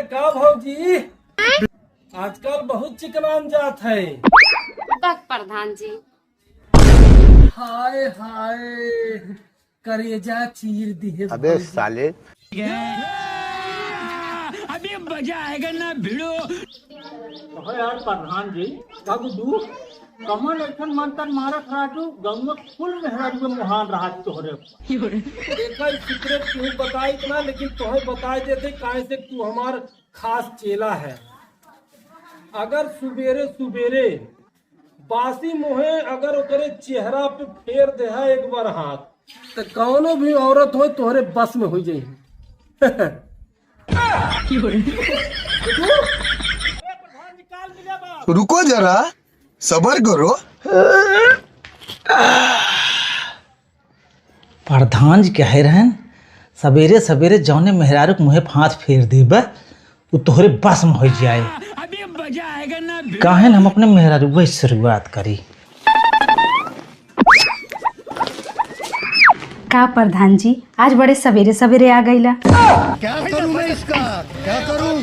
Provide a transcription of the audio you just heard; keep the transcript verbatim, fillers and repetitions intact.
का भौजी, आजकल बहुत चिकनान जात है। बक प्रधान जी। हाय हाय, करेजा चीर दिहे अबे भौजी। साले। अभी मजा आएगा ना भिड़ो। अबे यार प्रधान जी, का गुड्डू, कमन ऐसन मंतर मारत रहा तू, गंगो कुल मेहरारू में मोहान रहा तोहरे। एकर secret केहू बताई ना, लेकिन तोहे बताई देते, काहे से तू हमार खास चेला है। अगर सुबेरे सुबेरे बासी मुँहे अगर ओकरे चेहरा पे फेर देहा एक बार हाथ, तो कौनो भी औरत हो तोहरे बस में हो जाई। रुको जरा, सबर करो। प्रधान जी कहे रहन, सबेरे सबेरे जौने मेहरारू के मुँहे पे हाथ फेर देबे, उ तोहरे बस में हो जाए। काहे न हम अपने मेहरारू से शुरुआत करी। का प्रधान जी, आज बड़े सबेरे सबेरे आ गईला? क्या करूं मैं इसका, क्या करूं?